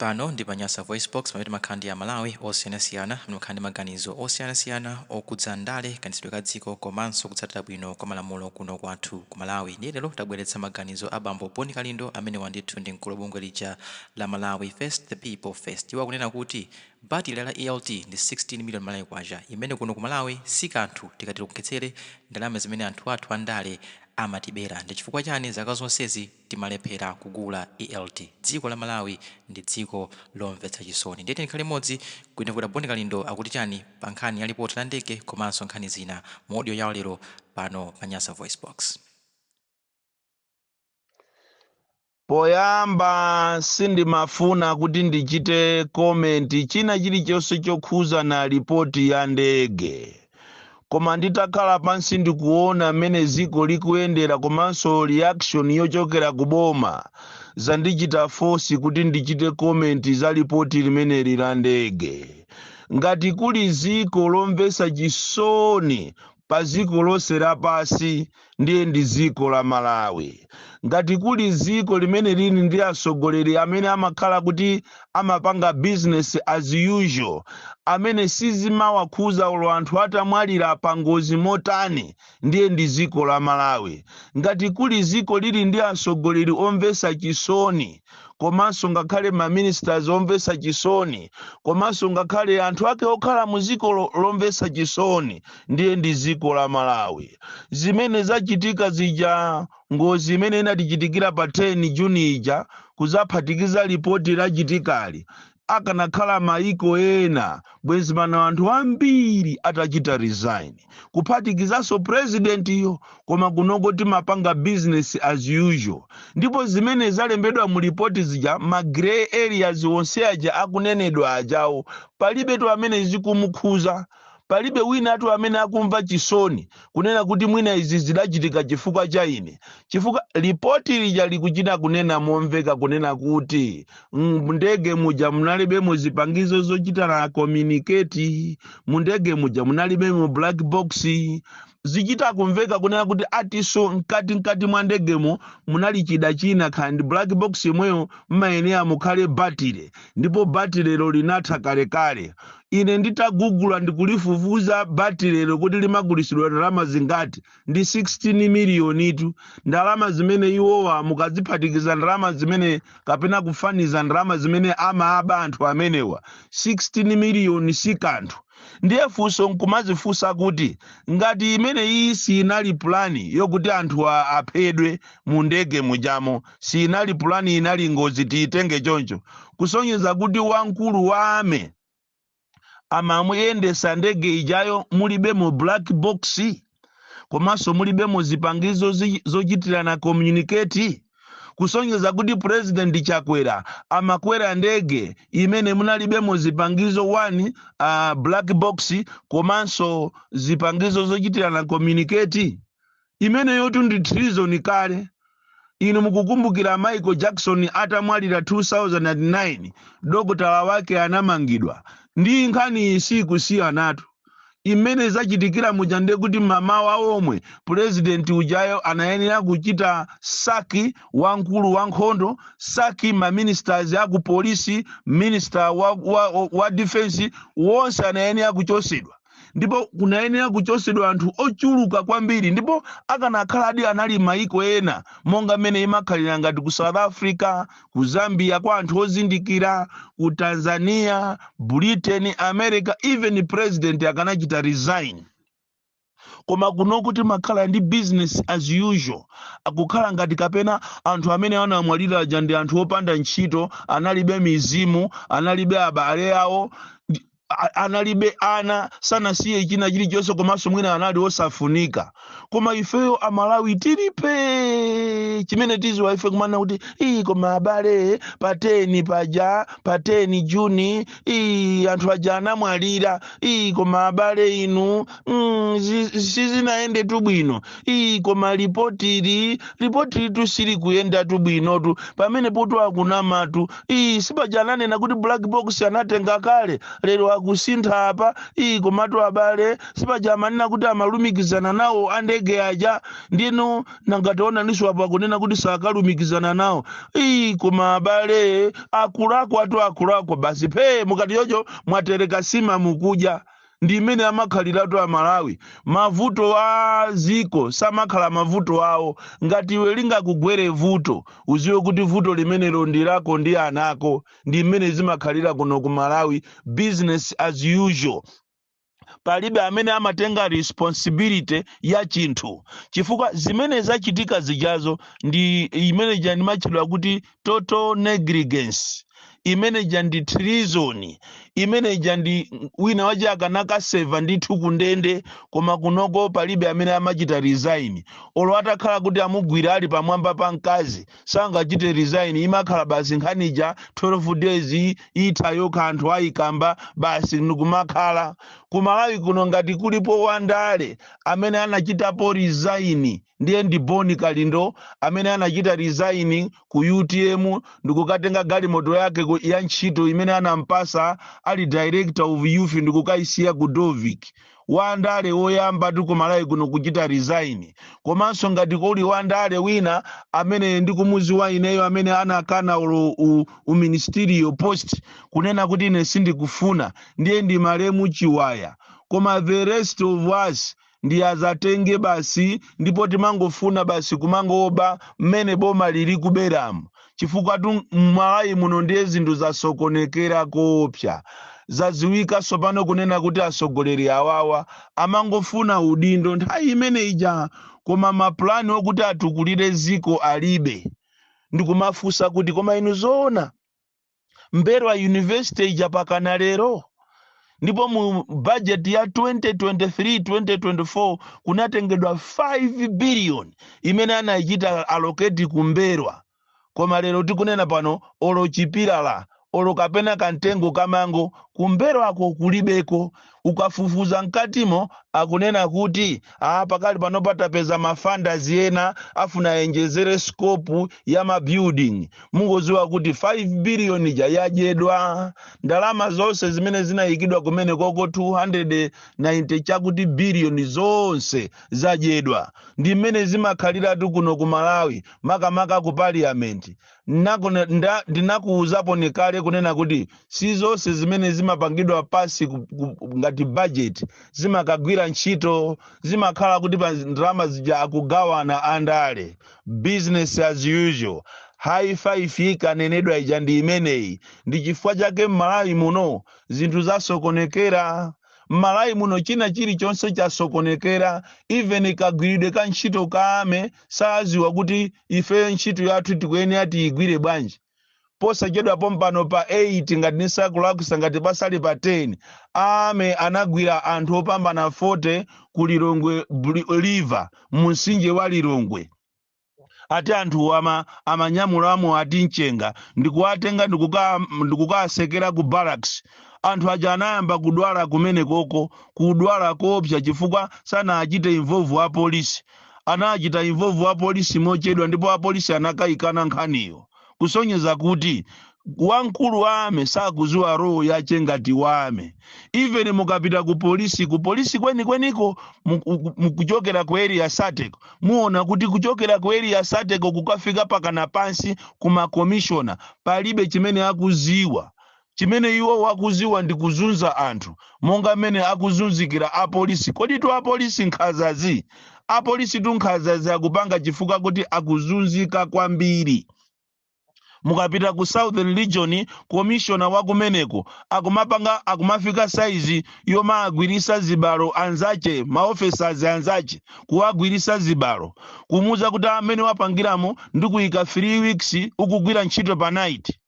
Pano ndi pa Nyasa VoiceBox, pamene timakhala ndi Amalawi osiyanasiyana amene amakhala ndi maganizo osiyanasiyana okhudza ndale, kayendetsedwe ka dziko komanso kutsatira bwino kwa malamulo kuno kwathu ku Malawi. Ndiye lero tabweretsa maganizo a bambo Bon Kalindo, amene ndithu ndi mkulu wa bungwe lija la Malawi First, the People First. Iwo akunena kuti batile la ELT ndi 16 million Malawi kwacha, imene kuno ku Malawi si kanthu tikati tikonkhetsere ndalama zimene anthu athu andale amatibera. Ndi chifukwa chani zaka zonsezi timalephera kugula ELT? Dziko la Malawi ndi dziko lomvetsa chisoni. Ndiye tikhale limodzi kuimva kuti Bon Kalindo akuti chani pa nkhani ya lipoti la ndege komanso nkhani zina mu audio yawo lero pano pa Nyasa VoiceBox. Poyamba sindimafuna kuti ndichite comment china chilichonse chokhuza na ripoti ya ndege, koma nditakhala pansi ndikuona mmene ziko likuyendera komanso reaction yochokera ku boma, zandichita force kuti ndichite comment za ripoti limeneli la ndege. Ngati kuli ziko lomvetsa chisoni pa ziko lonse lapasi, ndiye ndi ziko la Malawi. Ngati kuli ziko limene lili ndi atsogoleri amene amakhala kuti amapanga business as usual, amene sizimawakhuza olo anthu atamwalira pa ngozi motani, ndiye ndi ziko la Malawi. Ngati kuli ziko lili ndi atsogoleri omvetsa chisoni, komanso ngakhale ma ministers omvetsa chisoni, komanso ngakhale anthu ake okhala mu ziko lomvetsa chisoni, ndiye ndi ziko la Malawi. Zimene zachitika zija, ngozi imene inatichitikira pa 10 Juni ija, kuzaphatikiza ripoti lachitikali, akanakhala maiko ena bwenzi pano anthu ambiri atachita resign, kuphatikizanso president iyo. Koma kunoko timapanga business as usual. Ndipo zimene zalembedwa mu ripoti zija, ma grey areas onse aja akunenedwa ajawo, palibetu amene zikumukhuza, palibe wina atu amene akumva chisoni kunena kuti mwina izi zidachitika chifukwa cha ine, chifukwa ripoti lija likuchita kunena momveka kunena kuti mndege muja munalibemo zipangizo zochita na communicate, mundege muja munalibemo black box. Zichita kumveka kunena kuti atiso mkati mwa ndegemo munali chida china, kandi black box imweyo, mmayenera mukhale batire, ndipo batirelo linatha kalekale. Ine nditagugula ndikulifufuza batirelo kuti limagulisidwa ndalama zingati, ndi 16 miliyonitu. Ndalama zimene iwowa mukaziphatikiza ndalama zimene kapena kufaniza ndalama zimene amaaba anthu amenewa, 16 miliyoni si kanthu. Ndiye funso nkumazifunsa kuti ngati imene iyi sinali pulani yokuti anthu aphedwe mu ndege mujamo, sinali pulani, inali ngozi, tiyitenge choncho, kusonyeza kuti wamkulu wa army amamuyendesa ndege ijayo mulibe mu black box, komanso mulibe mu zipangizo zochitirana communicate, kusonyeza kuti President Chakwera amakwera ndege imene munalibemo zipangizo 1 black box komanso zipangizo zochitirana communicate, imene yotu ndi treason kale. Inu mukukumbukira Michael Jackson atamwalira 2009, dokotala wake anamangidwa. Ndi nkhani isikusiyanatu imene zachitikira muja. Ndiye kuti mamawa omwe president ujayo anayenera kuchita sack wamkulu wa nkhondo, sack ma ministers aku polisi, minister wa defense, wonse anayenera kuchosedwa, ndipo kunayenera kuchosedwa anthu ochuluka kwambiri. Ndipo akanakhaladi anali maiko ena monga mmene imakhalira ngati ku South Africa, ku Zambia, kwa anthu ozindikira, ku Tanzania, Britain, America, even president akanachita resign. Koma kuno kuti makhala ndi business as usual, akukhala ngati kapena anthu amene anamwalira aja ndi anthu opanda ntchito, analibe mizimu, analibe abale awo, analibe ana, sanasiye china chilichonse, komanso mwina anali osafunika. Koma ifeyo Amalawi tilipe chimene tiziwa ife kumana kuti iyi, koma abale, pa 10 paja, pa 10 Juni iyi anthu aja anamwalira. Iyi, koma abale inu, sizinayende tu bwino. Iyi, koma ripotili tusili kuyenda tu bwinotu, pamene potu akunamatu. Iyi, sipaja ananena kuti black box anatenga kale, lero akusintha apa. Iyi komatu abale, sipaja amanena kuti amalumikizana nawo andege aja? Ndinu nangationa niso apo akunena kuti sakalumikizana nawo. Iyi koma abale, akulakwa atu, akulakwa basi. Phe mukati yocho mwatereka sima mukudya. Ndi imene amakhaliratu Amalawi. Mavuto a ziko samakhala mavuto awo. Ngati iwe lingakugwere vuto, uziwe kuti vuto limenelo ndi lako ndi anako. Ndi imene zimakhalira kuno ku Malawi, business as usual. Palibe amene amatenga responsibility ya chinthu, chifukwa zimene zachitika zijazo ndi imene ja ndimatchedwa kuti total negligence. Imene ja ndi treason. Imene ja ndi wina wache akanakaseva ndithu kundende. Koma kunoko palibe amene amachita resign. Olo atakhala kuti amugwira ali pamwamba pa mkazi, sangachite resign. Imakhala basi nkhanija 12 days itha yokha, anthu ayikamba basi, ndikumakhala. Kumalawi kuno ngati kulipo wandale amene anachitapo resign, ndiye ndi Boni Kalindo, amene anachita resign ku UTM ndikukatenga galimoto yake ya ntchito imene anampasa ali director of youth ndikukayisiya ku Dovik. Wandale woyamba tu kumalawi kuno kuchita resign. Komanso ngati kuli wandale wina amene ndikumuziwa ineyo amene anakana ulo u ministerial post, kunena kuti ine sindikufuna, ndiye ndi malemu Chiwaya. Koma the rest of us ndi azatenge basi, ndipo timangofuna basi kumangoba mmene boma lili kuberamo, chifukwa tu m'Malawi muno ndiye zinthu zasokonekera koopsa. Zaziwika tsopano kunena kuti atsogoleri awawa amangofuna udindo nthawi imene ija, koma mapulani okuti atukulire ziko alibe. Ndikumafunsa kuti koma inu zoona, Mberwa University ija pakana lero? Ndipo mu budget ya 2023 2024 kunatengedwa 5 billion imene anayichita allocate ku Mberwa, koma lero tikunena pano olo chipilala, olo kapena kamtengo kamango kumberwako kulibeko. Ukafufuza mkatimo, akunena kuti a pakali pano patapeza mafunders ena afuna ayenjezere scope ya mabuilding. Mungoziwa kuti 5 billion ija yadyedwa. Ndalama zonse zimene zinayikidwa kumene koko, 290 chakuti billion, zonse zadyedwa. Ndi mmene zimakhaliratu kuno ku Malawi, makamaka ku parliament. Ndinakuwuzapo kale kunena kuti si zonse zimene zimapangidwa pasi ngati budget zimakagwira ntchito. Zimakhala kuti pa ndalama zija akugawana andale, business as usual. High five ikanenedwa ija ndi imeneyi. Ndi chifukwa chake m'Malawi muno zinthu zasokonekera. M'Malawi muno china chilichonse chasokonekera, even kagwiridwe ka ntchito kame saziwa kuti ifeyo ntchito yathu tikuyenera tiyigwire bwanji. Posachedwa pompano pa 8, ngati ndisakulakwisa, ngati pasali pa 10, ame anagwira anthu opambana 40 ku Lilongwe River, mumtsinje wa Lilongwe. Ati anthu amanyamulamo ati mchenga, ndikuwatenga ndikukasekera ku barracks. Anthu aja anayamba kudwala kumene koko, kudwala koopsa, chifukwa sanachite involve apolisi. Anachita involve apolisi mochedwa, ndipo apolisi anakayikana nkhaniyo, kusonyeza kuti wamkulu wa army sakuziwa role yache ngati wa army. Even mukapita ku polisi, ku polisi kwenikweniko, mukuchokera ku Area 30ko, muona kuti kuchokera ku Area 30ko kukafika pakana pansi kuma commissioner, palibe chimene akuziwa. Chimene iwo wakuziwa ndi kuzunza anthu, monga mmene akuzunzikira apolisi. Kodi tu apolisi nkhazazi, apolisi tu nkhazazi akupanga chifukwa kuti akuzunzika kwambiri. Mukapita ku Southern Region, commissioner wa kumeneko akumapanga, akumafika saizi yomagwirisa zibalo anzache, maofficers anzache, kuwagwirisa zibalo, kumuza kuti amene wapangiramo ndikuyika 3 weeks ukugwira ntchito pa night.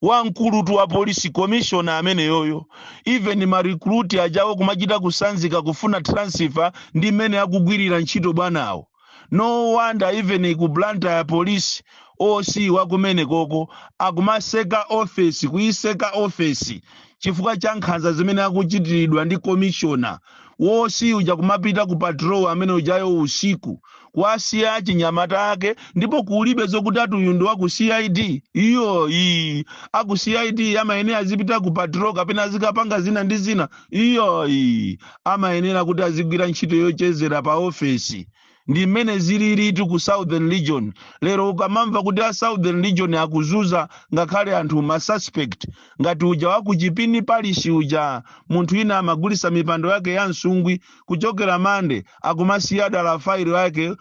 Wamkulu wa polisi, commissioner ameneyoyo. Even marecruit ajawo kumachita kusanzika kufuna transfer ndi mmene akugwirira ntchito bwanawo. No wonder even ku Blantyre police, OC wa kumene koko akumaseka ofesi, kuyiseka ofesi, chifukwa cha nkhanza zimene akuchitiridwa ndi commissioner. Wosi uja kumapita ku patrol amene ujayo usiku, kuwasiya achinyamata ake, ndipo kulibe zokuti ati uyu ndi wa ku CID. Iyo iyi aku CID amayenera azipita ku patrol kapena azikapanga zina ndi zina. Iyo iyi amayenera kuti azigwira ntchito yochezera pa ofesi. Ndi mmene zililitu ku Southern Region lero. Ukamamva kuti a Southern Region akuzuza ngakhale anthu ma suspect, ngati uja wa ku Chipini Parish uja, munthu ina amagulisa mipando yake ya msungwi, kuchokera Mande akumasiya dala failo yake,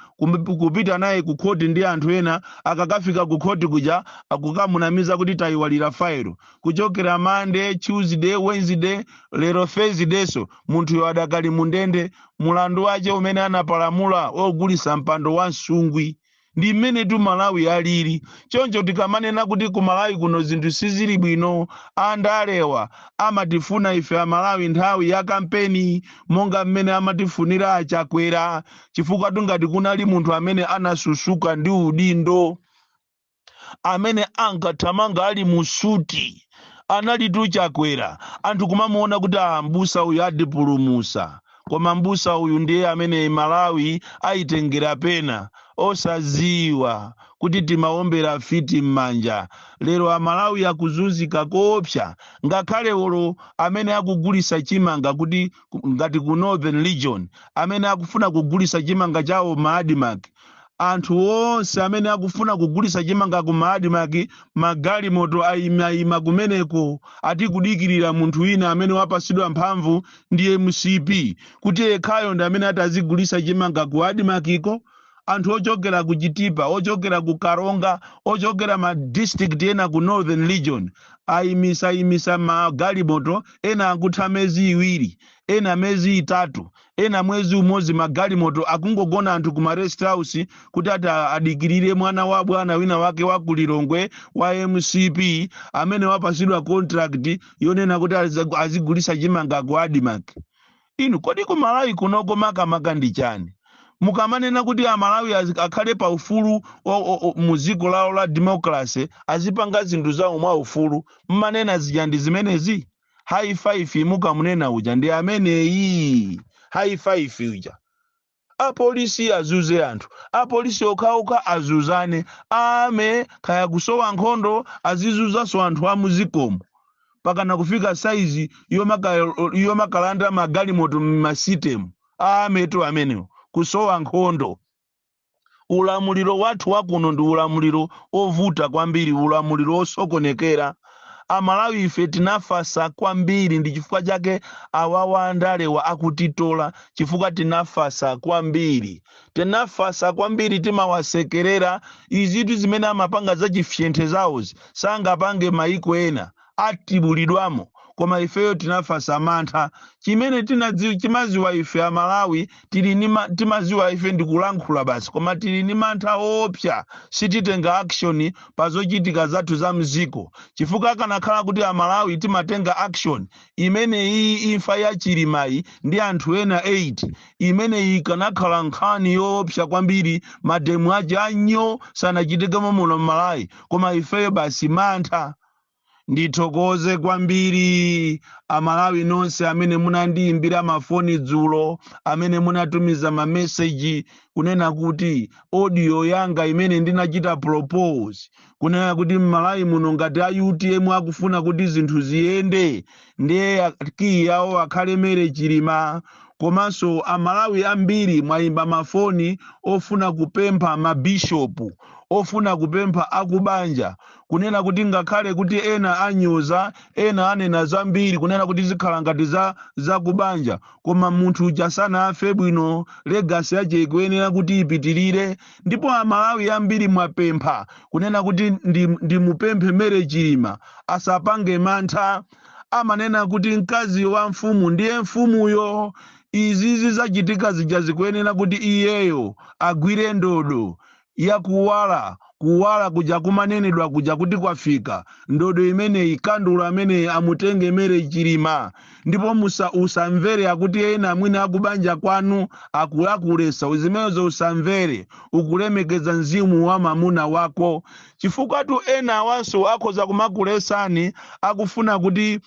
kupita naye ku khoti ndi anthu ena. Akakafika ku khoti kuja akukamunamiza kuti tayiwalira failo. Kuchokera Mande, Tuesday, Wednesday, lero Thursday, so munthuyo adakali mundende, mulandu wace umene anapalamula ogulisa mpando wa msungwi. Ndi mmene tu Malawi alili. Choncho tikamanena kuti ku Malawi kuno zinthu sizili bwino, andalewa amatifuna ife Amalawi nthawi ya kampeni, monga mmene amatifunira Achakwera, chifukwa tungati kunali munthu amene anasusuka ndi udindo, amene ankathamanga ali mu suti, anali Chakwera. Anthu kumamuona kuti, ah, mbusa uyu atipulumusa, koma mbusa uyu ndiye amene Malawi ayitengera pena, osaziwa kuti timaombera fiti m'manja. Lero Amalawi akuzunzika koopsa. Ngakhale olo amene akugulisa chimanga, kuti ngati ku Northern Region amene akufuna kugulisa chimanga chawo ma ADMARC, anthu onse amene akufuna kugulisa chimanga ku ma ADMARC, magalimoto ayimayima kumeneko, ati kudikirira munthu wina amene wapasidwa mphamvu ndi MCP kuti yekhayo ndi amene atazigulisa chimanga ku ADMARCko. Anthu ochokera ku Chitipa, ochokera ku Karonga, ochokera ma district ena ku Northern Region ayimisayimisa magalimoto. Ena akutha mezi 2, ena mezi 3, ena mwezi 1, magalimoto akungogona anthu ku ma rest house kuti ati adikirire mwana wa bwana wina wake wa ku Lilongwe wa MCP amene wapasidwa contract yonena kuti azigulisa chimanga ku ADMARC. Inu, kodi ku Malawi kunoko makamaka ndi chani? Mukamanena kuti Amalawi akhale pa ufulu mu dziko lawo la democracy, azipanga zinthu zawo mwa ufulu, mmanena zija ndi zimenezi? High five mukamunena uja ndi ameneyi, high five uja. Apolisi azuze anthu, apolisi okhaokha azuzane, ame kaya kusowa nkhondo, azizuzanso anthu amuzikomo pakana kufika saizi yomakalanda magalimoto mmasitemu ametu amenewo, kusowa nkhondo. Ulamuliro wathu wakuno ndi ulamuliro ovuta kwambiri, ulamuliro osokonekera. Amalawi ife tinafasa kwambiri, ndi chifukwa chake awawa andalewa akutitola, chifukwa tinafasa kwambiri, tinafasa kwambiri. Timawasekerera. Izitu zimene amapanga zachifyenthe zawozi sangapange maiko ena, atibulidwamo, koma ifeyo tinafasa mantha. Chimene timaziwa ife Amalawi, tili ni timaziwa ife ndikulankhula basi, koma tili ni mantha opsa, sititenga action pa zochitika zathu za mziko, chifukwa akanakhala kuti Amalawi timatenga action, imene iyi imfa ya Chilimayi ndi anthu ena 8 imene ikanakhala nkhani yoopsa kwambiri, mademu aja anyo sanachitikemo muno mMalawi. Koma ifeyo basi mantha. Ndithokoze kwambiri Amalawi nonse amene munandiyimbira mafoni dzulo, amene munatumiza mameseji kunena kuti audio yanga imene ndinachita propose kunena kuti mMalawi muno ngati a UTM akufuna kuti zinthu ziyende, ndiye kiyi yawo akhale Mary Chilima. Komanso Amalawi ambiri mwayimba mafoni ofuna kupempha mabishopu, ofuna kupempha akubanja, kunena kuti ngakhale kuti ena anyoza, ena anena zambiri, kunena kuti zikhala ngati za zakubanja, koma munthu uja sanafe bwino, legacy yache ikuyenera kuti ipitirire. Ndipo Amalawi ambiri mwapempha kunena kuti ndimupemphe Mary Chilima asapange mantha. Amanena kuti mkazi wa mfumu ndiye mfumuyo. Izizi zachitika zija zikuyenera kuti iyeyo agwire ndodo yakuwala, kuwala kuja kumanenedwa kuja kuti kwafika ndodo imeneyi, kandulo ameneyi amutenge Mary Chilima. Ndipo usamvere akuti ena mwina akubanja kwanu akulakulesa, zimenezo usamvere. Ukulemekeza mzimu wa mamuna wako, chifukwa tu ena awanso akhoza kumakulesani, akufuna kuti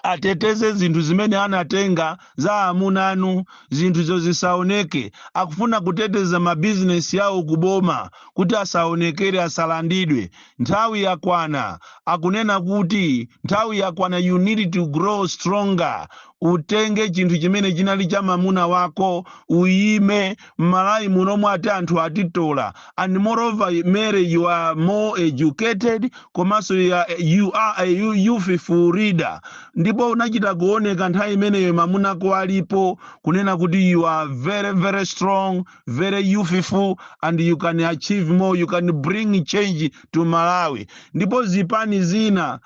Ateteze zinthu zimene anatenga za amuna anu, zinthuzo zisaoneke. Akufuna kuteteza mabizinesi yawo kuboma kuti asaonekere, asalandidwe. Nthawi yakwana. Akunena kuti nthawi yakwana, you need to grow stronger. Utenge chinthu chimene chinali cha mamuna wako, uyime m'Malawi munomwe. Ati anthu atitola. And moreover, Mary, you are more educated, komanso you are a youthful leader. Ndipo unachita kuoneka nthawi imeneyo mamunako alipo kunena kuti you are very very strong, very youthful, and you can achieve more, you can bring change to Malawi. Ndipo zipani zina,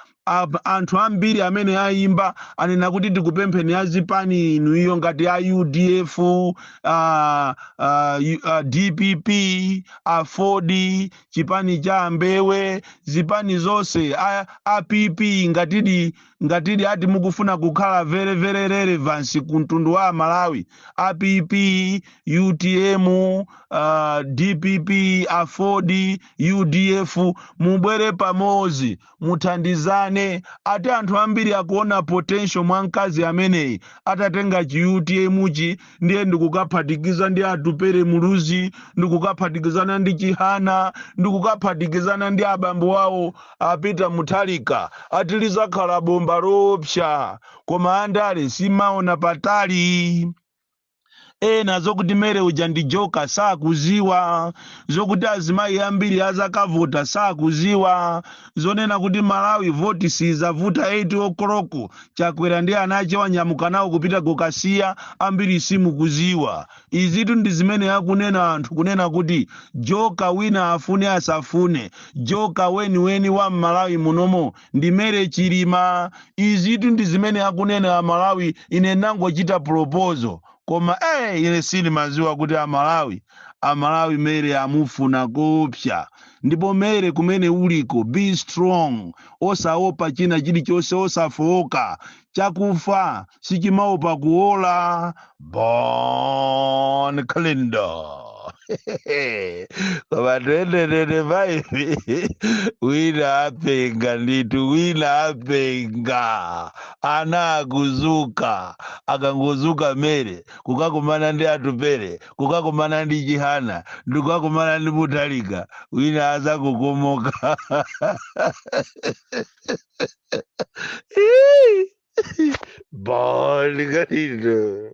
anthu ambiri amene ayimba anena kuti tikupempheni azipani inuyo ngati a UDF, DPP, AFORD, chipani cha Mbewe, zipani zonse, a PP, ngatidi ati mukufuna kukhala very very relevance ku mtundu wa Malawi, app, UTM, DPP, AFORD, UDF, mubwere pamodzi, muthandizane. Ati anthu ambiri akuona potential mwa mkazi ameneyi. Atatenga chi UTM chi, ndiye ndikukaphatikiza ndi Atupere Muluzi, ndikukaphatikizana ndi Chihana, ndikukaphatikizana ndi abambo awo apita Muthalika, ati lizakhala bomba lopsa. Koma andale simaona patali. Ena zokuti Mary uja ndi joka sakuziwa, zokuti azimayi ambiri azakavota sakuziwa, zonena kuti Malawi voti sizavuta 8 o'clock, Chakwera ndi anache wanyamuka nawo kupita kukasiya, ambiri simukuziwa. Izitu ndi zimene akunena anthu, kunena kuti joka, wina afune asafune, joka weniweni wa Mmalawi munomo ndi Mary Chilima. Izitu ndi zimene akunena Amalawi. Ine nangochita proposal, koma ine sindimaziwa kuti Amalawi Mary amufuna kopsa. Ndipo Mary, kumene uliko, be strong, osaopa china chilichonse, osafowoka. Chakufa sichimaopa kuola. Bon Kalindo. Koma 2025 wina apenga nditu, wina apenga. Ana akuzuka. Akangozuka Mary kukakumana ndi Atupere, kukakumana ndi Chihana, ndikukakumana ndi Mutalika, wina azakukomoka. Bon Kalindo.